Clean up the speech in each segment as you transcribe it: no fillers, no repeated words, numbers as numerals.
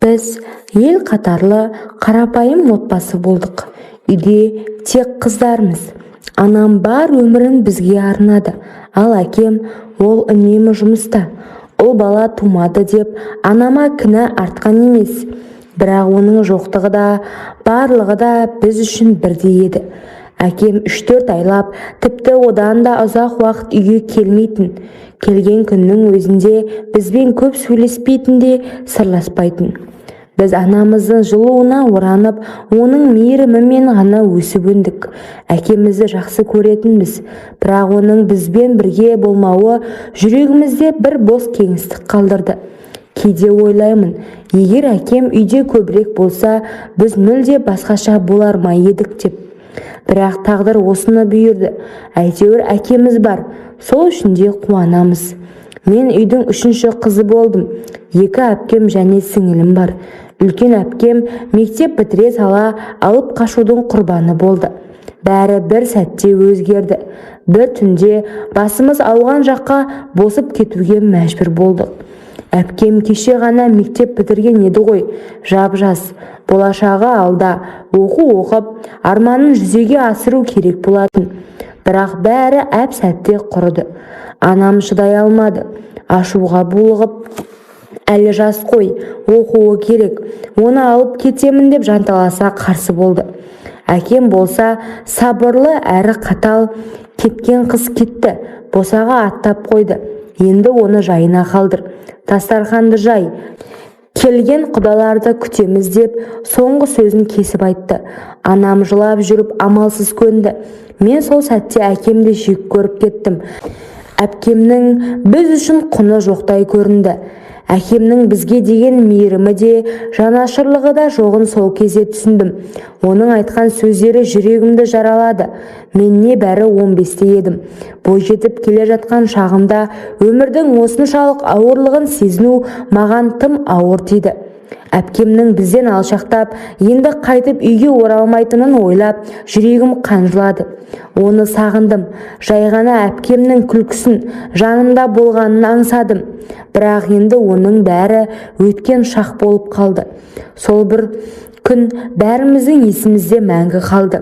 Біз ел қатарлы қарапайым отбасы болдық. Үйде тек қыздармыз. Анам бар өмірін бізге арнады. Ал әкем, ол үнемі жұмыста. Ұл бала тумады деп анама кінә артқан емес. Бірақ оның жоқтығы да, барлығы да біз үшін бірдей еді. Әкем 3-4 айлап, тіпті одан да ұзақ уақыт үйге келмейтін. Келген күннің өзінде бізбен көп сөйлеспейтін де, сырласпайтын. Біз анамыздың жылуына оранып, оның мейірімімен ғана өсіп өндік. Әкемізді жақсы көретінбіз, бірақ оның бізбен бірге болмауы жүрегімізде бір бос кеңістік қалдырды. Кейде ойлаймын, егер әкем үйде көбірек болса, біз мүлде басқаша болар ма едік деп. Бірақ тағдыр осыны бұйырды. Әйтеуір әкеміз бар, сол үшін де қуанамыз. Мен үйдің үшінші қызы болдым. Екі әпкем және сіңілім бар. Үлкен әпкем мектеп бітіре сала алып қашудың құрбаны болды. Бәрі бір сәтте өзгерді. Бір түнде басымыз ауған жаққа босып кетуге мәжбүр болдық. Әпкем кеше ғана мектеп бітірген еді ғой, жап-жас, болашағы алда, оқу оқып, арманын жүзеге асыру керек болатын. Бірақ бәрі әп-сәтте құрыды. Анам шыдай алмады, ашуға булығып, әлі жас қой, оқуы керек, оны алып кетемін деп жанталаса қарсы болды. Әкем болса сабырлы әрі қатал, кеткен қыз кетті, босаға аттап қойды, енді оны жайына қалдыр, дастарханды жай, келген құдаларды күтеміз деп соңғы сөзін кесіп айтты. Анам жылап жүріп амалсыз көнді. Мен сол сәтте әкемді жек көріп кеттім. Әпкемнің біз үшін құны жоқтай көрінді. Әкемнің бізге деген мейірімі де, жанашырлығы да жоғын сол кезде түсіндім. Оның айтқан сөздері жүрегімді жаралады. Мен небәрі 15-те едім. Бойжетіп келе жатқан шағымда өмірдің осыншалық ауырлығын сезіну маған тым ауыр тиді. Әпкемнің бізден алшақтап, енді қайтып үйге оралмайтынын ойлап, жүрегім қан жылады. Оны сағындым. Жай ғана әпкемнің күлкісін, жанымда болғанын аңсадым. Бірақ енді оның бәрі өткен шақ болып қалды. Сол бір күн бәріміздің есімізде мәңгі қалды.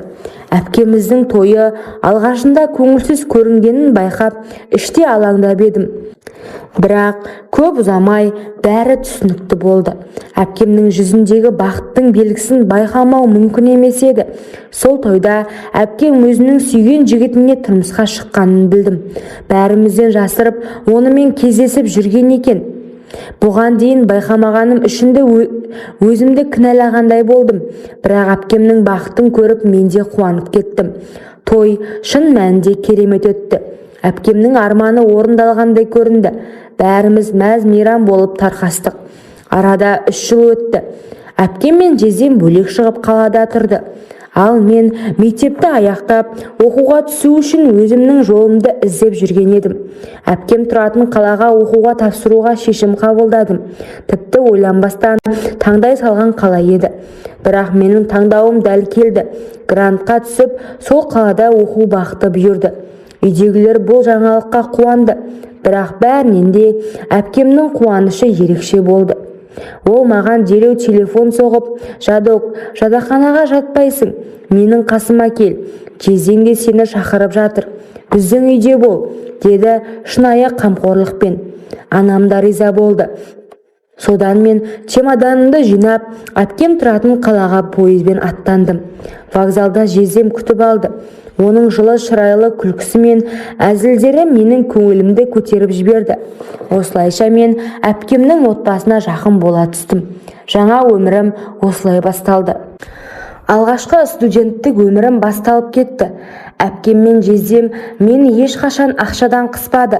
Әпкеміздің тойы алғашында көңілсіз көрінгенін байқап, іште алаңдап едім. Бірақ көп ұзамай бәрі түсінікті болды. Әпкемнің жүзіндегі бақыттың белгісін байқамау мүмкін емес еді. Сол тойда әпкем өзінің сүйген жігітіне тұрмысқа шыққанын білдім. Бәрімізден жасырып, онымен кездесіп жүрген екен. Бұған дейін байқамағаным үшін де өзімді кінәлағандай болдым. Бірақ әпкемнің бақытын көріп, мен де қуанып кеттім. Той шын мәнінде керемет өтті. Әпкемнің арманы орындалғандай көрінді. Бәріміз мәз-мейрам болып тарқастық. Арада 3 жыл өтті. Әпкем мен жездем бөлек шығып, қалада тұрды. Ал мен мектепті аяқтап, оқуға түсу үшін өзімнің жолымды іздеп жүрген едім. Әпкем тұратын қалаға оқуға тапсыруға шешім қабылдадым. Тіпті ойланбастан таңдай салған қала еді. Бірақ менің таңдауым дәл келді. Грантқа түсіп, сол қалада оқу бақыты бұйырды. Үйдегілер бұл жаңалыққа қуанды. Бірақ бәрінен де әпкемнің қуанышы ерекше болды. Ол маған дереу телефон соғып, «Жадок, жатақханаға жатпайсың, менің қасыма кел, жездең де сені шақырып жатыр, біздің үйде бол», – деді шынайы қамқорлықпен. Анам да риза болды. Содан мен чемоданымды жинап, әпкем тұратын қалаға пойызбен аттандым. Вокзалда жездем күтіп алды. Оның жылы шырайлы күлкісі мен әзілдері менің көңілімді көтеріп жіберді. Осылайша мен әпкемнің отбасына жақын бола түстім. Жаңа өмірім осылай басталды. Алғашқы студенттік өмірім басталып кетті. Әпкем мен жездем мені ешқашан ақшадан қыспады,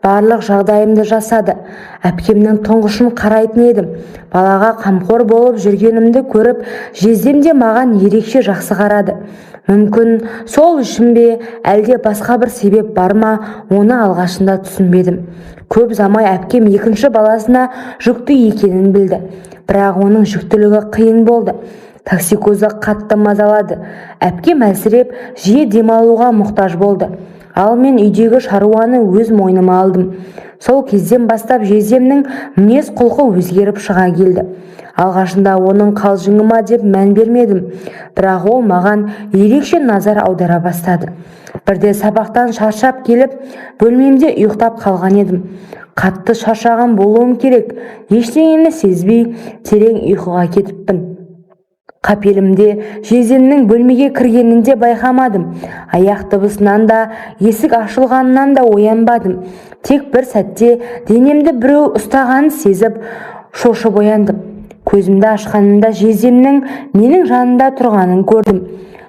барлық жағдайымды жасады. Әпкемнің тұңғышын қарайтын едім. Балаға қамқор болып жүргенімді көріп, жездем де маған ерекше жақсы қарады. Мүмкін, сол үшін бе, әлде басқа бір себеп бар ма, оны алғашында түсінбедім. Көп ұзамай әпкем екінші баласына жүкті екенін білді. Бірақ оның жүктілігі қиын болды. Токсикозы қатты мазалады. Әпкем әлсіреп, жиі демалуға мұқтаж болды. Ал мен үйдегі шаруаны өз мойныма алдым. Сол кезден бастап жездемнің мінез-құлқы өзгеріп шыға келді. Алғашында оның қалжыңыма деп мән бермедім, бірақ ол маған ерекше назар аудара бастады. Бірде сабақтан шаршап келіп, бөлмемде ұйықтап қалған едім. Қатты шаршаған болуым керек, ештеңені сезбей терең ұйқыға кетіппін. Қапелімде жездемнің бөлмеге кіргенін де байқамадым. Аяқ дыбысынан да, есік ашылғанынан да оянбадым. Тек бір сәтте денемді біреу ұстағанын сезіп, шошып ояндым. Көзімді ашқанымда жездемнің менің жанымда тұрғанын көрдім.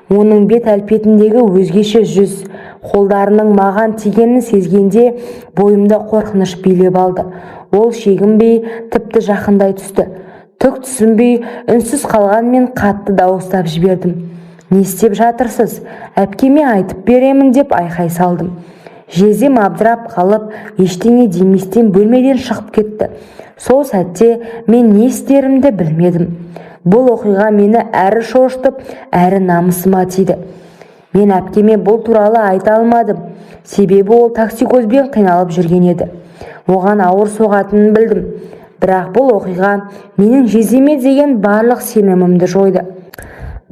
Оның бет әлпетіндегі өзгеше жүз, қолдарының маған тигенін сезгенде бойымды қорқыныш билеп алды. Ол шегінбей, тіпті жақындай түсті. Түк түсінбей, үнсіз қалған мен қатты дауыстап жібердім. «Не істеп жатырсыз? Әпкеме айтып беремін», – деп айқай салдым. Жездем абдырап қалып, ештеңе деместен бөлмеден шығып кетті. Сол сәтте мен не істерімді білмедім. Бұл оқиға мені әрі шошытып, әрі намысыма тиді. Мен әпкеме бұл туралы айта алмадым, себебі ол токсикозбен қиналып жүрген еді. Оған ауыр соғатынын білдім. Бірақ бұл оқиға менің жездеме деген барлық сенімімді жойды.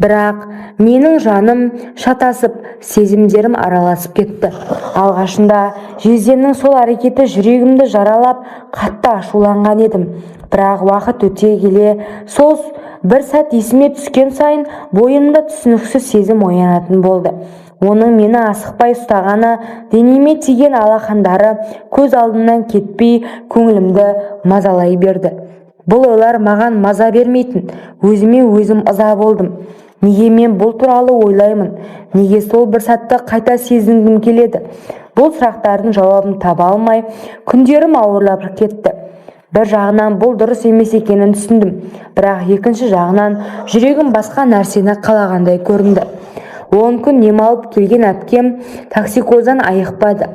Бірақ менің жаным шатасып, сезімдерім араласып кетті. Алғашында жездемнің сол әрекеті жүрегімді жаралап, қатты ашуланған едім. Бірақ уақыт өте келе сол бір сәт есіме түскен сайын бойымда түсініксіз сезім оянатын болды. Оның мені асықпай ұстағаны, денеме тиген алақандары көз алдымнан кетпей, көңілімді мазалай берді. Бұл ойлар маған маза бермейтін, өзіме өзім ыза болдым. Неге мен бұл туралы ойлаймын? Неге сол бір сәтті қайта сезінгім келеді? Бұл сұрақтардың жауабын таба алмай, күндерім ауырлап кетті. Бір жағынан бұл дұрыс емес екенін түсіндім, бірақ екінші жағынан жүрегім басқа нәрсені қалағандай көрінді. 10 күн демалып келген әпкем токсикоздан айықпады.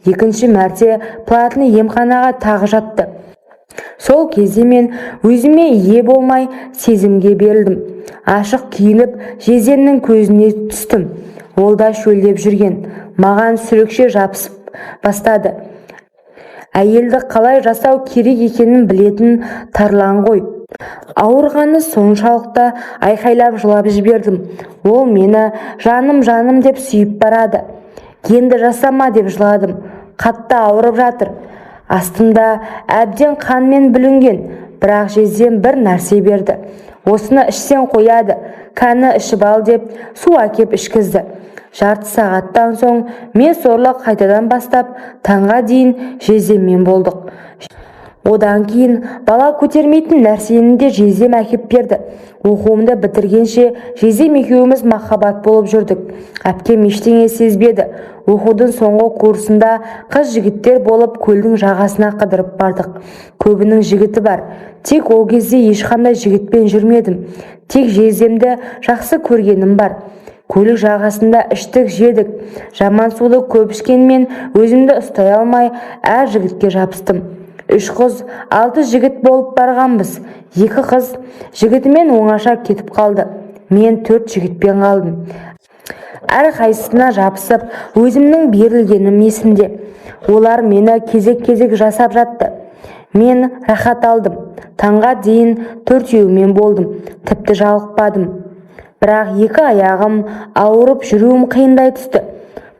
Екінші мәрте платный емханаға тағы жатты. Сол кезде мен өзіме ие болмай, сезімге берілдім. Ашық киініп, жездемнің көзіне түстім. Ол да шөлдеп жүрген. Маған сүрекше жабысып бастады. Әйелді қалай жасау керек екенін білетін тарлан ғой. Ауырғаны соншалықты, айқайлап жылап жібердім. Ол мені «жаным, жаным» деп сүйіп барады. «Енді жасама», – деп жыладым. Қатты ауырып жатыр. Астымда әбден қанмен бүлінген. Бірақ жездем бір нәрсе берді. «Осыны ішсең қояды, кәні, ішіп ал», – деп су әкеп ішкізді. Жарты сағаттан соң мен сорлы қайтадан бастап, таңға дейін жездеммен болдық. Одан кейін бала көтермейтін нәрсені де жездем әкеп берді. Оқуымды бітіргенше жездем екеуміз махаббат болып жүрдік. Әпкем ештеңе сезбеді. Оқудың соңғы курсында қыз жігіттер болып көлдің жағасына қыдырып бардық. Көбінің жігіті бар. Тек ол кезде ешқандай жігітпен жүрмедім. Тек жездемді жақсы көргенім бар. Көлік жағасында іштік, жедік. Жаман суды көп ішкенмен, өзімді ұстай алмай, әр жігітке жабыстым. Үш қыз, алты жігіт болып барғанбыз. Екі қыз жігітімен оңаша кетіп қалды. Мен төрт жігітпен қалдым. Әрқайсысына жабысып, өзімнің берілгенім есімде. Олар мені кезек-кезек жасап жатты. Мен рахат алдым. Таңға дейін төртеуімен болдым. Тіпті жалықпадым. Бірақ екі аяғым ауырып, жүруім қиындай түсті.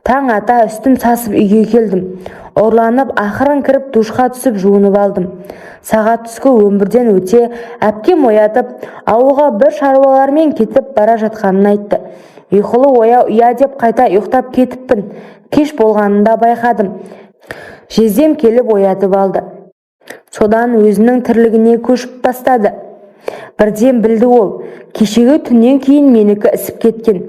Таң ата үстім сасып үйге келдім. Ұрланып ақырын кіріп, душқа түсіп, жуынып алдым. Сағат түскі 11-ден өте әпкем оятып, ауылға бір шаруалармен кетіп бара жатқанын айтты. Ұйқылы ояу ұя деп қайта ұйықтап кетіппін. Кеш болғанын да байқадым. Жездем келіп оятып алды. Содан өзінің тірлігіне көшіп бастады. Бірден білді ол. Кешегі түннен кейін менікі ісіп кеткен.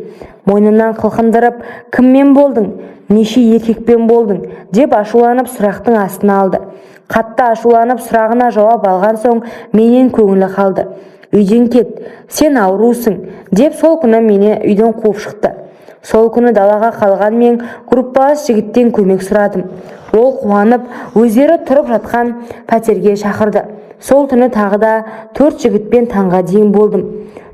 Мойнымнан қылқындырып, «Кіммен болдың? Неше еркекпен болдың?» деп ашуланып сұрақтың астына алды. Қатты ашуланып сұрағына жауап алған соң менен көңілі қалды. «Үйден кет, сен аурусың», – деп сол күні мені үйден қуып шықты. Сол күні далаға қалған мен группалас жігіттен көмек сұрадым. Ол қуанып, өздері тұрып жатқан пәтерге шақырды. Сол түні тағы да төрт жігітпен таңға дейін болдым.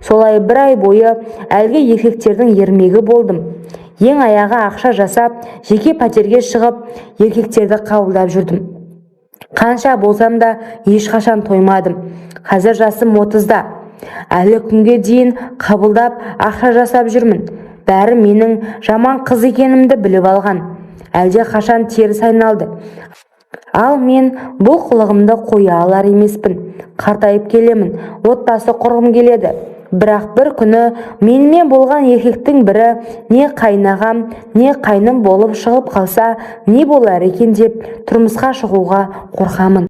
Солай бір ай бойы әлгі еркектердің ермегі болдым. Ең аяғы ақша жасап, жеке пәтерге шығып, еркектерді қабылдап жүрдім. Қанша болсам да, ешқашан тоймадым. Қазір жасым 30-да. Әлі күнге дейін қабылдап, ақша жасап жүрмін. Бәрі менің жаман қыз екенімді біліп алған. Әлде қашан теріс айналды. Ал мен бұл қылығымды қоя алар емеспін. Қартайып келемін, отбасы құрғым келеді. Бірақ бір күні менімен болған еркектің бірі не қайынағам, не қайным болып шығып қалса, не болар екен деп тұрмысқа шығуға қорқамын.